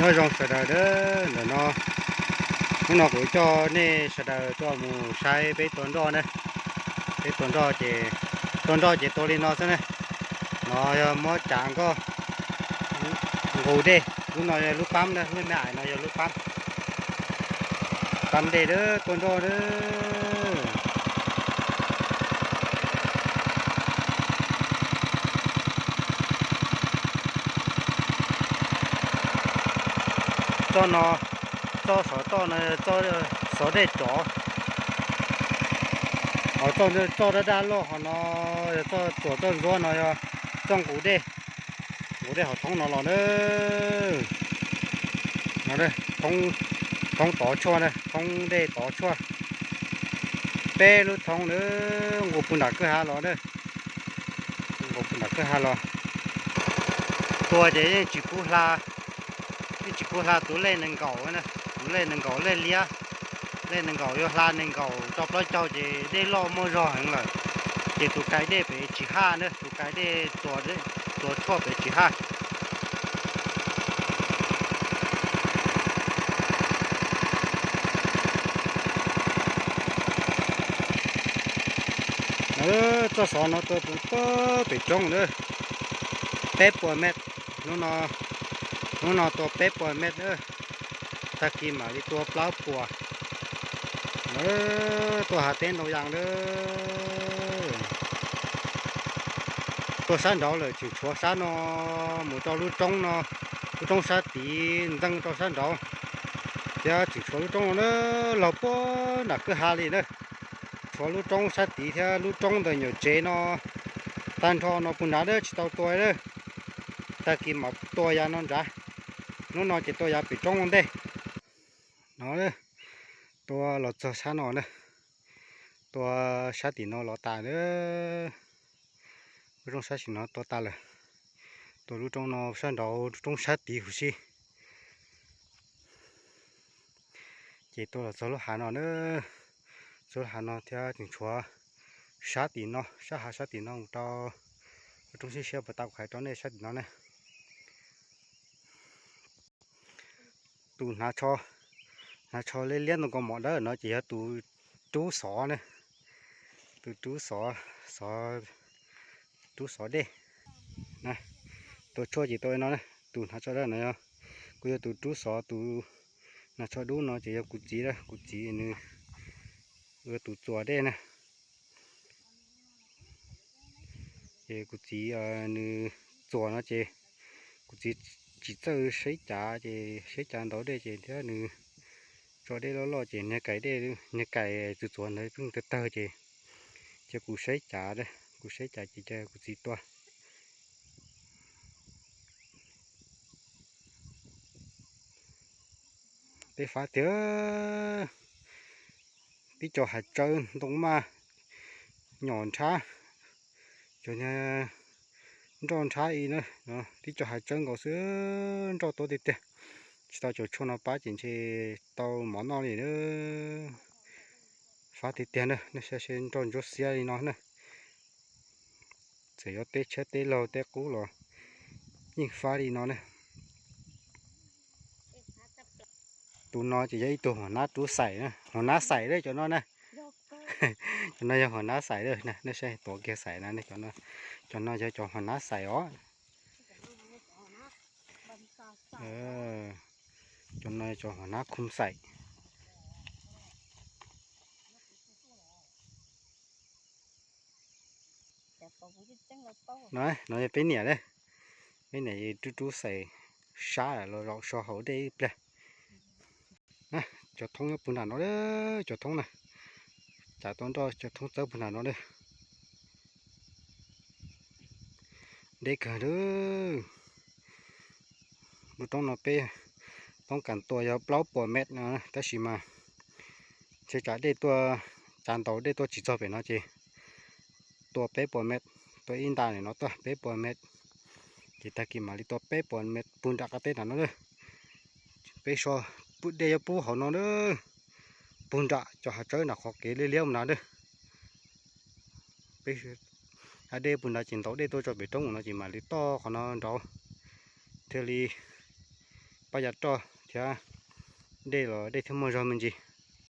Nyob zoo sawv daws, ntawm no, hnub no kuv coj nej sawv daws tuaj mus saib peb tua nroj na. Peb tua nroj ces, tua nroj ces tua li no xwb na. No yog muab cav nkoj nqus dej, lub no yog lub pab na, lub me ais no yog lub pab, pab dej tua nroj na. Txoj no, txoj xov toj no, xov dej tsov, ho txoj daj daj loj ho no, yog txoj txuas txoj ntxuab no yog txoj nqus dej, nqus dej hauv thoob no los na. Thoob tov tshuaj na, thoob dej tov tshuaj. Peb lub thoob na, nqus puag nram kwj ha los na, nqus puag nram kwj ha los. Tua ces yeej tsis pub hla, yeej tsis pub hla tus lej nees nkaum, tus lej nees nkaum lej liab. Lej nees nkaum yuav hla nees nkaum rau plaub caug ces dej loj muaj zog heev lawm, ces tus kais dej pem tsis haj na, tus kais dej tua tshuaj pem tsis haj. Txoj xov no tua puag pem roob na, peb puas mev, hnub no tua peb puas mev na, tag kis mam li tua plaub puas. Tuaj hav teb ntau yam na. Tuaj sab nraud lawm tseem tshuav sab no mus rau lub roob no, lub roob sab tid ntxees rau sab nraud, thiab tseem tshuav lub roob no na, laug puag nram kwj ha li na. Tshuav lub roob sab tid thiab lub roob ntawm nyuam tsev no tag nrho no puag nrad na tsis tau tua na. Tag kis mam tua yav no nrad, hnub no ces tua yav pem roob ua ntej no. Tua los txog sab no na, tua sab tim no los tas na. Lub roob sab tim no tua tas lawm, tua lub roob no sab nraud, lub roob sab tid huv si. Ces tua los txog lub hav no na, txog lub hav no thiab tseem tshuav sab tim no, sab hav sab tim no mus rau lub roob siab siab puas tau kuv hais rau nej sab tim no na. Tus hnav tsho, hnav tsho liab liab ntoo kaus mom dawb no ces yog tus rub xov na, tus rub xov, xov, rub xov dej. Tua tshuaj ces tua no na, tus hnav tsho dawb no yog, kuj yog tus rub xov, tus hnav tsho dub no ces yog kuv txiv, kuv txiv nws ua tus txuas dej na. Ces kuv txiv nws txuas no ces kuv txiv tsis txawj saib cav ces saib cav ntaus dej ces thiab nws tso dej loj loj ces niag kais dej, niag kais txuas txuas ntawd pheej tawg tawg ces, ces kuv saib cav, kuv saib cav ces cia kuv txiv tua. Tej fab tiag, tib co hav tsawb ntoo maj nyom nrhab, cov nroj nrhab i na, tib co hav tsawb nkaus xwb, nroj tuab tiag tiag. Tsis tau cov tshuaj no pab ces ntshe tau mov noj li na. Fab tiag tiag na, nej saib seb nroj ntsuab xiab li no na. Txawm yog teb tshiab teb laug teb qub los yeej fab li no na. Tus no ces yog ib tug huam nab rub xaim na, huam nab xaim na cov no na. Cov no yog huam nab xaim na, nej saib tuav kiag xaim na, cov no yog cov huam nab xaim os. Cov no yog cov huam nab khum xaim. No, no yog peb niam, peb niam rub rub xaim sab los zaum so hauv dej ib pliag. Cov thoob nyob puag nram no, cov thoob na, cav tua nroj cov thoob txawb puag nram no. Deb kawg. Lub roob no peb toob kas tua yog plaub puas mev no, tab sis mas ntshe tsam dej tuaj, tsam ntaus dej tuaj tsis txog pem no ces tua peb puas mev, tua ib nta nim no tuaj peb puas mev, ces tag kis mam li tua peb puas mev puag nram qab teb nram no. Peb so dej yuav pub hauv no na, puag nram cov hav tsawb nram qhov kev liab liab mus nrad. Peb, dej puag nrad ces ntaus dej tuaj tso pem roob no ces mam li toj qhov no nraud thiaj li pab yav roj thiab dej los dej thiaj muaj zog me ntsis.